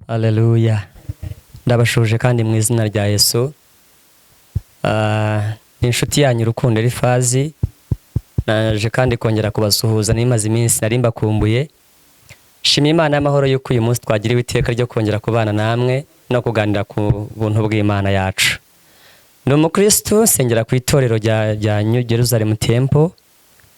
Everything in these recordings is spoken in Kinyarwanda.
Haleluya, ndabashuje kandi mu izina rya Yesu. Ni inshuti yanyu Rukundo Elifazi, naje kandi kongera kubasuhuza. Nimaze iminsi nari mbakumbuye. Shima Imana y'amahoro yuko uyu munsi twagiriwe iteka ryo kongera kubana namwe no kuganira ku buntu bw'Imana yacu. Ni umukristo, nsengera ku itorero rya New Jerusalem Temple,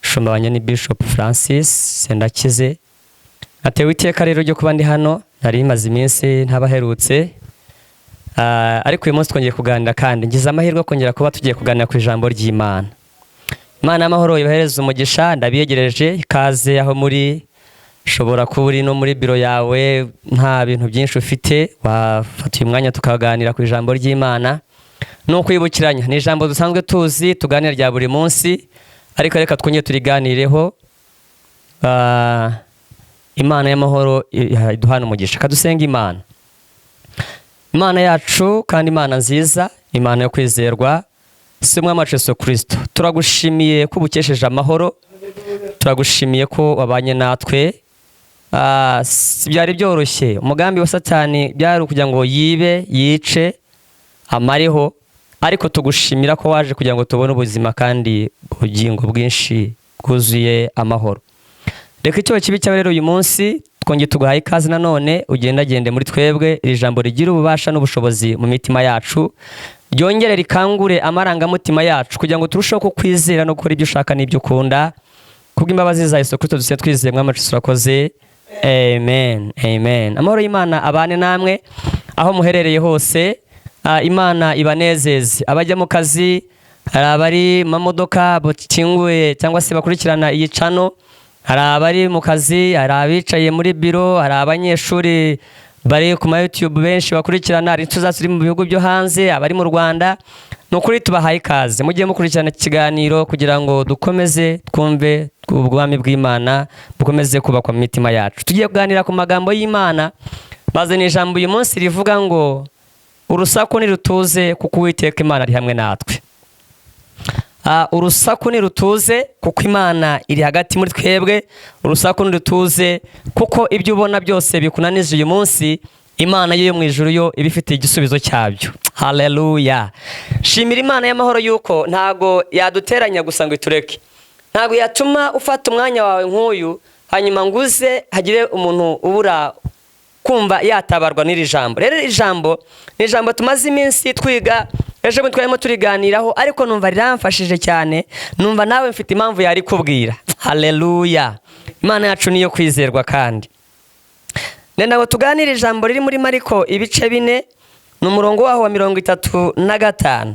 shumba wanjye ni Bishop Francis Sendakize. Natewe iteka rero ryo kuba ndi hano, nari maze iminsi ntabaherutse. Ariko uyu munsi twongeye kuganira kandi ngize amahirwe yo kongera kuba tugiye kuganira ku ijambo ry'Imana. Imana y'amahoro ibahereze umugisha. Ndabiyegereje ikaze aho muri. Ushobora kuba uri no muri biro yawe, nta bintu byinshi ufite, wafata uyu mwanya tukaganira ku ijambo ry'Imana. Ni ukwibukiranya, ni ijambo dusanzwe tuzi, tuganira rya buri munsi, ariko reka twongere turiganireho. Imana y'amahoro iduhana umugisha. Kadusenga Imana. Imana yacu kandi Imana nziza, Imana yo kwizerwa, si Umwami wacu Yesu Kristo, turagushimiye ko ubukesheje amahoro, turagushimiye ko wabanye natwe. Byari byoroshye, umugambi wa Satani byari ukugira ngo yibe, yice, amareho, ariko tugushimira ko waje kugira ngo tubone ubuzima kandi ubugingo bwinshi bwuzuye amahoro. Reka icyo kibi cyawe rero uyu munsi twongeye tuguhaye ikaze nanone, ugendagende muri twebwe, iri jambo rigira ububasha n'ubushobozi mu mitima yacu, ryongere rikangure amarangamutima yacu kugira ngo turusheho kukwizera no gukora ibyo ushaka n'ibyo ukunda. Kubw'imbabazi za Yesu Kristo dusigaye twizeye, Mwami wacu, urakoze. Amen, amen. Amahoro y'Imana abane namwe aho muherereye hose. Imana ibanezeze. Abajya mu kazi, hari abari mu mamodoka bakinguye cyangwa se bakurikirana iyi channel, hari abari mu kazi, hari abicaye muri biro, hari abanyeshuri bari ku ma YouTube benshi bakurikirana, hari inshuti zacu ziri mu bihugu byo hanze, abari mu Rwanda. Ni ukuri tubahaye ikaze, mujye mukurikirana iki kiganiro kugira ngo dukomeze twumve ubwami bw'Imana bukomeze kubakwa mu mitima yacu. Tugiye kuganira ku magambo y'Imana, maze ni ijambo uyu munsi rivuga ngo urusaku nirutuze kuko Uwiteka Imana ari hamwe natwe. Urusaku nirutuze kuko Imana iri hagati muri twebwe. Urusaku nirutuze kuko ibyo ubona byose bikunanije uyu munsi, Imana yo mu ijuru yo iba ifite igisubizo cyabyo. Haleluya! Shimira Imana y'amahoro yuko ntago yaduteranya gusa ngo itureke, ntago yatuma ufata umwanya wawe nk'uyu hanyuma ngo uze hagire umuntu ubura kumva yatabarwa n'iri jambo. Rero iri jambo ni ijambo tumaze iminsi twiga, ejo bundi twarimo turiganiraho, ariko numva riramfashije cyane, numva nawe mfite impamvu yarikubwira. Haleluya! Imana yacu niyo kwizerwa. Kandi nenda ngo tuganire ijambo riri muri Mariko ibice 4, ni umurongo waho wa 35.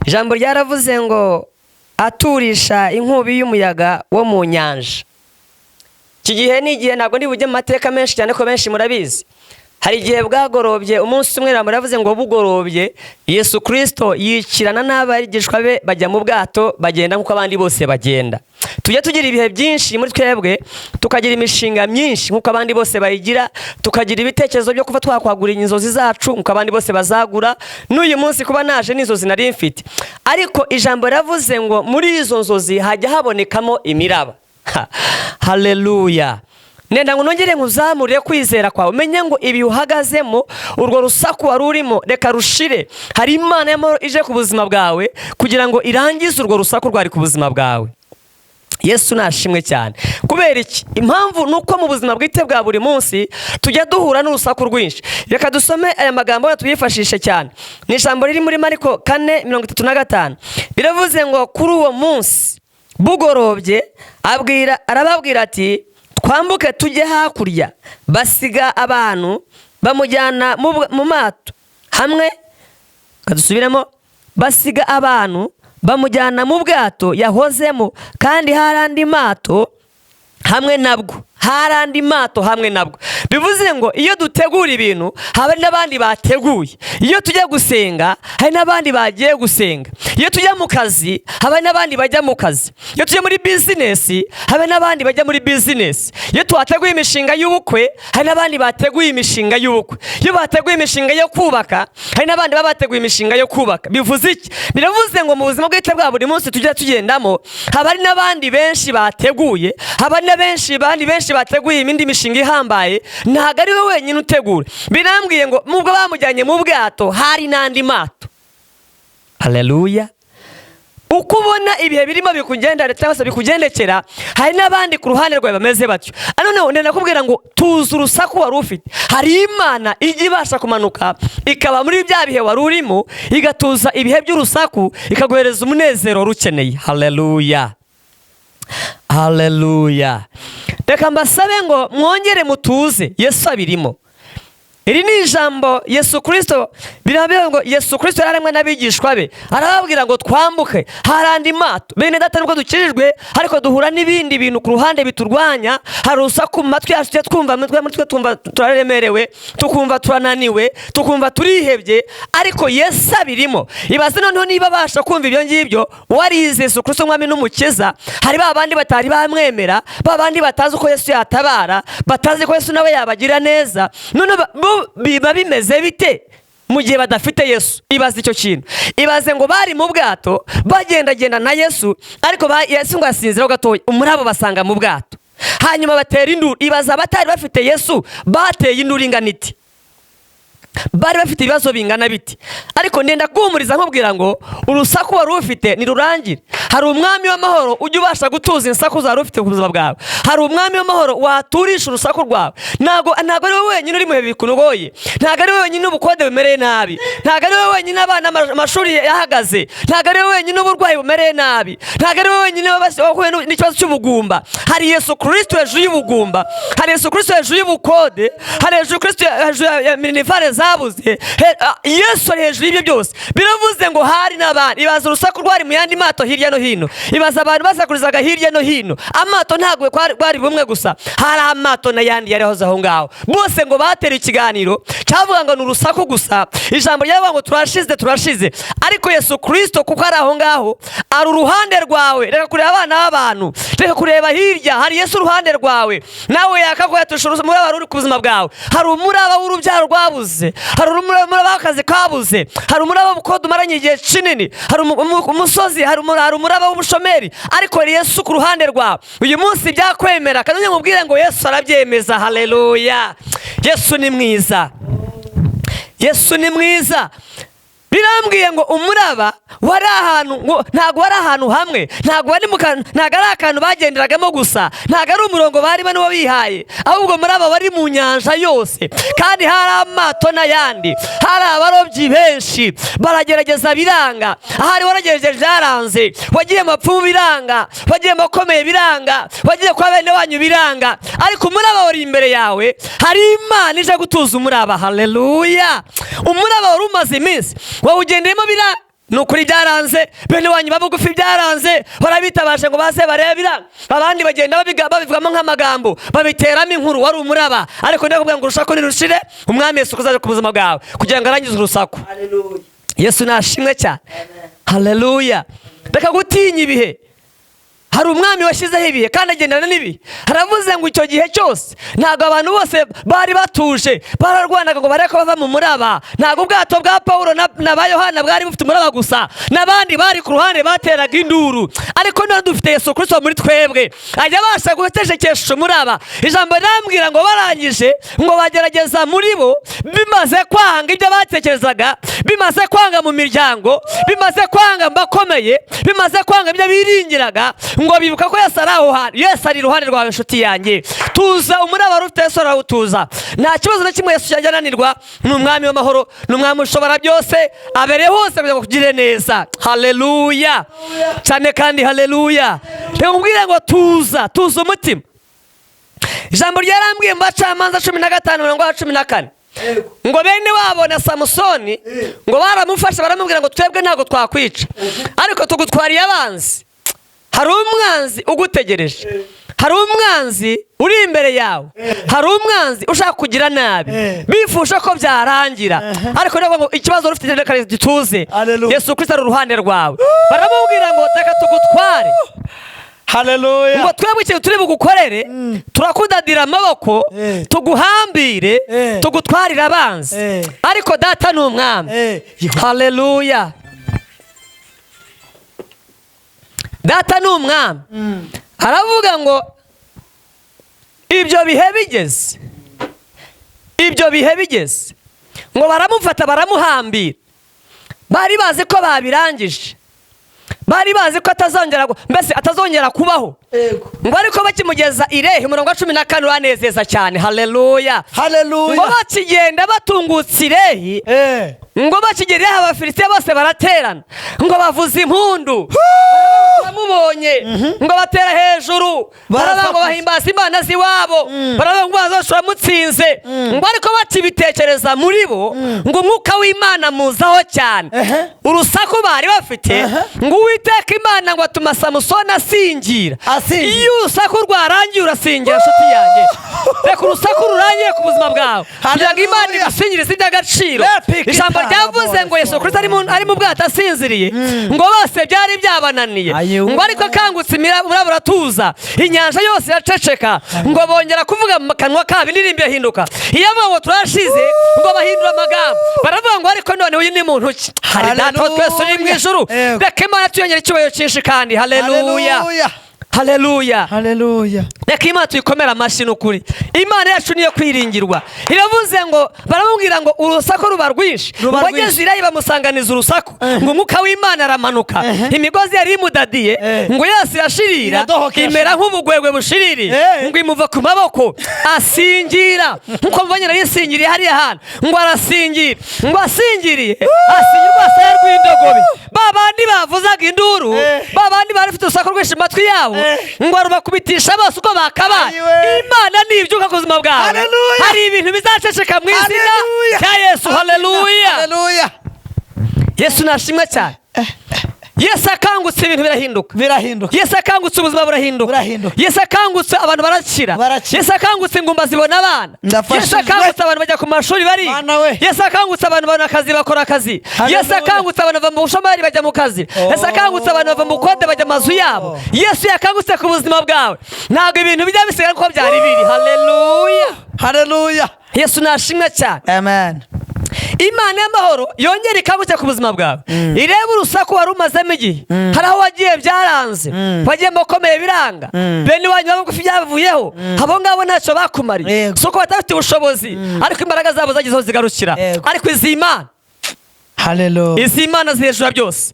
Ijambo ryaravuze ngo aturisha inkubi y'umuyaga wo mu nyanja. Iki gihe ni igihe ntabwo ndi bujye mu mateka menshi cyane ko benshi murabizi. Hari igihe bwagorobye, umunsi umwe muravuze ngo bugorobye, Yesu Kristo yikirana n'abigishwa be bajya mu bwato, bagenda nk'uko abandi bose bagenda. Tujya tugira ibihe byinshi muri twebwe, tukagira imishinga myinshi nk'uko abandi bose bayigira, tukagira ibitekerezo byo kuba twakwagura inzozi zacu nk'uko abandi bose bazagura. N'uyu munsi kuba naje n'inzozi nari mfite, ariko ijambo riravuze ngo muri izo nzozi hajya habonekamo imiraba. Haleluya! Nenda ngo nongere nkuzamure kwizera kwawe, umenye ngo ibi uhagazemo, urwo rusaku wari urimo, reka rushire. Hari Imana y'amahoro ije ku buzima bwawe kugira ngo irangize urwo rusaku rwari ku buzima bwawe. Yesu nashimwe cyane. Kubera iki? Impamvu ni uko mu buzima bwite bwa buri munsi tujya duhura n'urusaku rwinshi. Reka dusome aya magambo tuyifashishe cyane. Ni ijambo riri muri Mariko 4:35. Biravuze ngo kuri uwo munsi bugorobye abwira, arababwira ati: "Twambuke tujye hakurya." Basiga abantu, bamujyana mu mato hamwe. Kadusubiremo: basiga abantu, bamujyana mu bwato yahozemo, kandi hari andi mato hamwe nabwo. Hari andi mato hamwe nabwo. Bivuze ngo iyo dutegura ibintu, haba n'abandi bateguye. Iyo tujya gusenga, hari n'abandi bagiye gusenga. Iyo tujya mu kazi, haba n'abandi bajya mu kazi. Iyo tujya muri bizinesi, haba n'abandi bajya muri bizinesi. Iyo twateguye imishinga y'ubukwe, hari n'abandi bateguye imishinga y'ubukwe. Iyo bateguye imishinga yo kubaka, hari n'abandi baba bateguye imishinga yo kubaka. Bivuze iki? Biravuze ngo mu buzima bwacu bwa buri munsi tujya tugendamo, haba hari n'abandi benshi bateguye, haba hari na benshi bandi benshi. bateguye indi mishinga ihambaye, ntabwo ari we wenyine utegura. Birambwiye ngo nubwo bamujyanye mu bwato, hari n'andi mato. Haleluya! Uko ubona ibihe birimo bikugendera cyangwa se bikugendekera, hari n'abandi ku ruhande rwawe bameze batyo. Noneho ndakubwira ngo tuzi urusaku wari ufite. Hari Imana ijya ibasha kumanuka ikaba muri bya bihe wari urimo, igatuza ibihe by'urusaku, ikaguhereza umunezero wari ukeneye. Haleluya, haleluya! Reka mbasabe ngo mwongere mutuze, Yesu abirimo. Iri ni ijambo Yesu Kirisito. Biravuga ngo Yesu Kirisito yari aremwe n'abigishwa be, arababwira ngo twambuke, hari andi mato. Bene data, nubwo dukijijwe, ariko duhura n'ibindi bintu ku ruhande biturwanya. Hari urusaku mu matwi yacu tujya twumva, muri twe twumva turaremerewe, tukumva turananiwe, tukumva turihebye, ariko Yesu abirimo. Ibaze noneho niba abasha kumva ibyo ngibyo, warize Yesu Kirisito umwami n'umukiza, hari ba bandi batari bamwemera, ba bandi batazi uko Yesu yatabara, batazi ko Yesu nawe yabagira neza. None bo biba bimeze bite mu gihe badafite Yesu? Ibaze icyo kintu. Ibaze ngo bari mu bwato bagendagenda na Yesu, ariko Yesu ngo asinziraho gatoya, umuraba basanga mu bwato, hanyuma batera induru. Ibaze abatari bafite Yesu bateye induru ingana iti, bari bafite ibibazo bingana biti? Ariko ndenda guhumuriza nkubwira ngo urusaku wari ufite ntirurangire. Hari umwami w'amahoro ujya ubasha gutuza insaku zari ufite ku buzima bwawe. Hari umwami w'amahoro waturisha urusaku rwawe. Ntabwo ari wowe wenyine uri mu bihe bikugoye, ntabwo ari wowe wenyine ubukode bumereye nabi, ntabwo ari wowe wenyine abana amashuri yahagaze, ntabwo ari wowe wenyine uburwayi bumereye nabi, ntabwo ari wowe wenyine wahuye n'ikibazo cy'ubugumba. Hari Yesu Kirisito hejuru y'ubugumba, hari Yesu Kirisito hejuru y'ubukode, hari Yesu Kirisito hejuru ya minerval zabuze. Yesu ari hejuru y'ibyo byose. Biravuze ngo hari n'abandi. Ibaza urusaku rwari mu yandi mato hirya no hino. Ibaza abantu basakurizaga hirya no hino. Amato ntabwo bwari bumwe gusa, hari amato n'ayandi yari ahoze aho ngaho. Bose ngo batera ikiganiro cyavuga ngo ni urusaku gusa. Ijambo ryavuga ngo turashize, turashize. Ariko Yesu Kirisito kuko ari aho ngaho, ari uruhande rwawe. Reka kureba abana b'abantu, reka kureba hirya, hari Yesu uruhande rwawe, nawe yakaguhatusha umuraba uri ku buzima bwawe. Hari umuraba w'urubyaro rwabuze, hari umuraba w'akazi kabuze, hari umuraba w'ubukode umaranye igihe kinini, hari umusozi, hari umuraba w'ubushomeri, ariko hari Yesu ku ruhande rwawe. Uyu munsi byakwemera kandi mubwire ngo Yesu arabyemeza. Haleluya! Yesu ni mwiza, Yesu ni mwiza. Birambwiye ngo umuraba wari ahantu, ngo ntabwo wari ahantu hamwe, ntabwo wari mu kantu, ntabwo ari akantu bagenderagamo gusa, ntabwo ari umurongo bari bano bihaye, ahubwo umuraba wari mu nyanja yose, kandi hari amato n'ayandi, hari abarobyi benshi baragerageza biranga. Ahari waragerageje byaranze, wagiye mu bapfumu biranga, wagiye mu bakomeye biranga, wagiye kwa bene wanyu biranga, ariko umuraba wari imbere yawe. Hari Imana ije gutuza umuraba. Haleluya! Umuraba wari umaze iminsi wawugendeyemo bira, ni ukuri byaranze, bene wanyu babugufi byaranze, barabitabaje ngo baze barebe biranga, abandi bagenda babivugamo nk'amagambo, babiteramo inkuru. Wari umuraba, ariko ndakubwira ngo urusaku nirushire, umwami Yesu kuzaje ku buzima bwawe kugira ngo arangize urusaku. Yesu nashimwe cyane. Haleluya! Reka gutinya ibihe. Hari umwami washyizeho ibihe kandi agendana n'ibihe. Haravuze ngo icyo gihe cyose ntabwo abantu bose bari batuje, bararwanaga ngo barebe ko bava mu muraba. Ntabwo ubwato bwa Pawulo na ba Yohana bwari bufite umuraba gusa, n'abandi bari ku ruhande bateraga induru. Ariko none dufite Yesu Kirisito muri twebwe, ajya abasha gucecekesha umuraba. Ijambo rirambwira ngo barangije ngo bagerageza muri bo, bimaze kwanga, ibyo batekerezaga bimaze kwanga mu miryango, bimaze kwanga mu bakomeye, bimaze kwanga ibyo biringiraga, ngo bibuka ko Yesu ari aho hantu. Yesu ari iruhande rwawe, inshuti yanjye. Tuza, umuraba wari ufite Yesu arawutuza. Nta kibazo na kimwe Yesu yajya ananirwa. Ni umwami w'amahoro, ni umwami ushobora byose, abereye hose kugira ngo akugire neza. Haleluya cyane kandi haleluya. Reka nkubwire ngo tuza, tuza umutima. Ijambo ryarambwiye mu Bacamanza 15 mirongo 14 ngo bene wabo na Samusoni ngo baramufashe, baramubwira ngo twebwe ntabwo twakwica, ariko tugutwariye abanzi. Hari umwanzi ugutegereje, hari umwanzi uri imbere yawe, hari umwanzi ushaka kugira nabi, bifuje ko byarangira. Ariko niyo ngo ikibazo ufite reka gituze. Hallelujah. Yesu Kristo ari uruhande rwawe. Baramubwira ngo reka tugutware, Haleluya. ngo twebwe ikintu turi bugukorere, turakudadira amaboko, tuguhambire, tugutwarire abanzi. Ariko data ni umwami. Haleluya! Data ni umwami. Aravuga ngo Ibyo bihe bigeze, ngo baramufata baramuhambira. Bari bazi ko babirangije, bari bazi ko atazongera mbese atazongera kubaho. Ngo ariko bakimugeza i Lehi, umurongo wa 14 uranezeza cyane. Haleluya! Haleluya. Ngo bakigenda batungutse i Lehi, ngo bakigera i Lehi, Abafilisitiya bose baraterana, ngo bavuza impundu, bamubonye ngo batera hejuru, baravuga ngo Barasakuza. bahimbaza imana z'iwabo, baravuga ngo imana zacu turamutsinze. Ngo ariko bakibitekereza muri bo, ngo umwuka w'Imana muzaho cyane. Urusaku bari bafite, ngo Uwiteka Imana ngo atuma Samusoni asingira. Asingira. Iyo urusaku rwarangiye urasingira. Nshuti yanjye, reka urusaku rurangire ku buzima bwawe kugira ngo Imana Haleluya. igusingirize iby'agaciro. Lepikita Ijambo ryavuze ngo Yesu Kristo ari mu bwato asinziriye, ngo bose byari byabananiye. Ayewe. Ngo ariko akangutse, umuraba uratuza, inyanja yose iraceceka, ngo bongera kuvuga mu kanwa kabo indirimbo irahinduka. Iyo avuga ngo turashize, ngo bahindura amagambo, baravuga ngo ariko none uyu ni muntu ki? Hari Data wa twese uri mu ijuru. Yego. Reka Imana tuyongere icyubahiro cyinshi kandi. Haleluya! Haleluya. Haleluya! Haleluya. Reka Imana tuyikomere amashyi. Ni ukuri, Imana yacu niyo kwiringirwa. Iravuze ngo baramubwira ngo urusaku ruba rwinshi. Ruba Ngo rwinshi. ageze i Lehi bamusanganiza urusaku, ngo umwuka w'Imana aramanuka, imigozi yari imudadiye ngo yose irashirira, Iradohoka, imera nk'ubugwegwe bushiririye, ngo imuva ku maboko, asingira nkuko mubonye yisingiriye hariya hantu. Ngo arasingira, ngo asingiriye, asingira urwasaya rw'indogobe. Ba bandi bavuzaga induru, ba bandi bari bafite urusaku rwinshi mu matwi yabo, ngo rubakubitisha bose uko bakabaye. Ayiwe. Imana nibyuka ku buzima bwawe, Haleluya. hari ibintu bizaceceka mu izina Haleluya. rya Yesu. Haleluya! Haleluya. Yesu nashimwe cyane. Yesu akangutse ibintu birahinduka. Birahinduka. Yesu akangutse ubuzima burahinduka. Burahinduka. Yesu akangutse abantu barakira. Barakira. Yesu akangutse ingumba zibona abana. Ndafashijwe. Yesu akangutse abantu bajya ku mashuri bariga. Mana we. Yesu akangutse abantu babona akazi, bakora akazi. Haleluya. Yesu akangutse abantu bava mu bushomeri bajya mu kazi. Yesu akangutse abantu bava mu kode bajya mu mazu yabo. Yesu yakangutse ku buzima bwawe, ntabwo ibintu bijya bisigara uko byari biri. Haleluya! Haleluya. Yesu nashimwe cyane. Amen. Imana y'amahoro yongere ikangutse ku buzima bwawe, irebe urusaku wari umazemo igihe. Hari aho wagiye byaranze, wagiye mu bakomeye biranga, bene wanyu babugufi byavuyeho, abo ngabo ntacyo bakumariye. Si uko badafite ubushobozi, ariko imbaraga zabo zagize aho zigarukira. Ariko izi Imana, Haleluya. izi Imana ziri hejuru ya byose.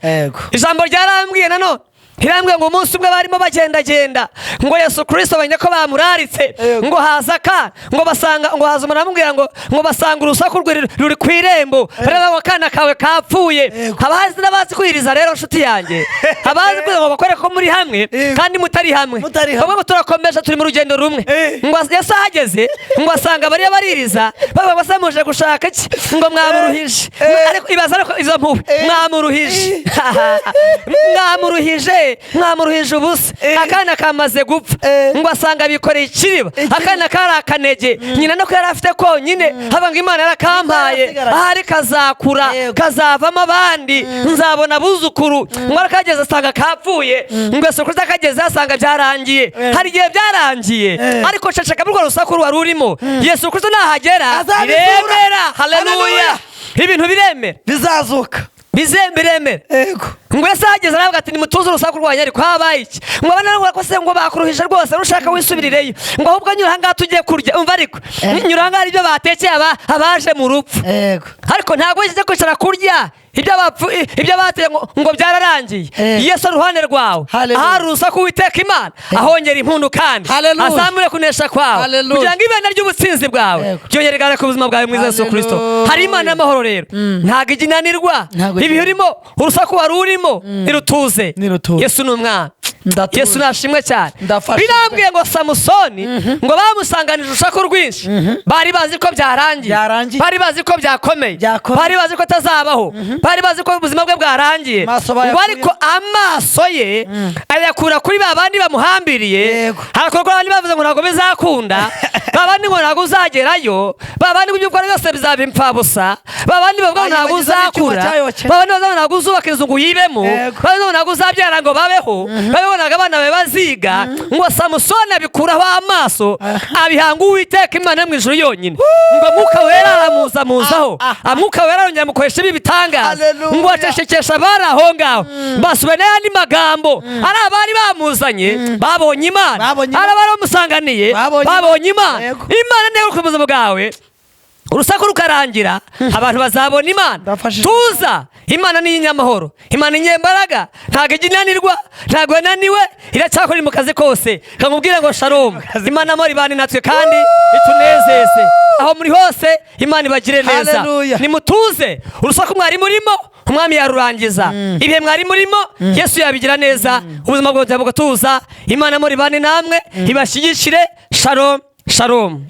Ijambo ryarambwiye nanone, rirambwiye ngo umunsi umwe barimo bagendagenda, ngo Yesu Kirisito bamenya ko bamuraritse. Ngo haza akana, ngo basanga, ngo haza umuntu aramubwira ngo basanga urusaku ruri ku irembo, baravuga ngo akana kawe kapfuye. Abazi n'abazi kwiriza rero, nshuti yanjye, abazi kwiriza ngo bakore ko muri hamwe kandi mutari hamwe. Mutari hamwe. Bamwe ngo turakomeje, turi mu rugendo rumwe. Ngo Yesu ahageze, ngo asanga bariya baririza, bavuga ngo se muje gushaka iki? Ngo mwamuruhije. Ariko ibaza, ariko izo mpuhwe! Mwamuruhije, mwamuruhije, mwamuruhije ubusa, akana kamaze gupfa. Ngo asanga bikoreye ikiriba. Ikiriba. Akana kari akanege, nyina nako yari afite konyine, haba ngo Imana yarakampaye. Yarasigaranye. Ahari kazakura, kazavamo abandi, nzabona abuzukuru. Ngo arakageze asanga kapfuye. Ngo Yesu Kristo akageze asanga byarangiye. Hari igihe byarangiye, ariko ceceka muri urwo rusaku wari urimo. Yesu Kristo nahagera Azabizura. biremera. Haleluya! Haleluya. Ibintu biremera. Bizazuka. Biremera. Ngo Yesu ahageze aravuga ati nimutuze urusaku rwanyu, ariko habaye iki? Ngo abana ngo ko se ngo bakuruhije rwose, nushaka wisubirireyo, ngo ahubwo nyura ahangaha tugiye kurya. Umva, ariko nyura ahangaha ibyo batekeye abaje mu rupfu. Ariko ntabwo wigeze kwicara kurya ibyo abapfu ibyo bateye, ngo byararangiye. Yesu ari uruhande rwawe. Haleluya. Ahari urusaku, Uwiteka Imana ahongera impundu kandi Haleluya. azamure kunesha kwawe, Haleluya. kugira ngo ibendera ry'ubutsinzi bwawe ryongere rigare ku buzima bwawe mu izina Yesu Kristo. Haleluya. Hari Imana y'amahoro rero, ntabwo ijya inanirwa. Ntabwo Ibihe urimo, urusaku wari urimo, nirutuze. Nirutuze. Yesu ni umwana. Ndatuje. Yesu nashimwe cyane. Ndafashijwe. Birambwiye ngo Samusoni ngo bamusanganije urusaku rwinshi, bari bazi ko byarangiye. Byarangiye. Bari bazi ko byakomeye. Byakomeye. Bari bazi ko atazabaho, bari bazi ko ubuzima bwe bwarangiye. Amaso Ngo bayakuye. ariko amaso ye ayakura kuri ba bandi bamuhambiriye. Harakorwa abandi bavuze ngo ntabwo bizakunda, ba bandi ngo ntabwo uzagerayo, ba bandi ngo ibyo ukora byose bizaba impfabusa, ba bandi bavuga ngo ntabwo Ayibagiza n'icyuma uzakura, cyayoke. ba bandi bavuga ngo ntabwo uzubaka inzu ngo uyibemo, ba bandi ngo ntabwo uzabyara ngo babeho. Babibonaga abana bawe baziga. Ngo Samusoni abikuraho amaso, abihanga Uwiteka Imana yo mu ijuru yonyine. Ngo Mwuka Wera aramuzamuzaho, Mwuka Wera arongera amukoresha ibi bitangaza. Hallelujah. Ngo acecekesha abari aho ngaho, basubiye n'ayandi magambo. Ari abari bamuzanye babonye Imana, Babonye ari Imana. abari bamusanganiye Babonye babonye Imana. Yego. Imana niyo ku buzima bwawe, urusaku rukarangira, abantu bazabona Imana. Ndafashije. Tuza, Imana ni inyamahoro, Imana inyembaraga, ntabwo ijya inanirwa, ntabwo yananiwe, iracyakora mu kazi kose. Kamubwire ngo shalom, Imana amahoro ibane natwe kandi itunezeze aho muri hose. Imana ibagire neza. Hallelujah. Nimutuze, urusaku mwari murimo Umwami yarurangiza, ibihe mwari murimo Yesu yabigira neza, ubuzima bwawe bugatuza. Imana amahoro ibane namwe, ibashyigikire. Shalom, shalom.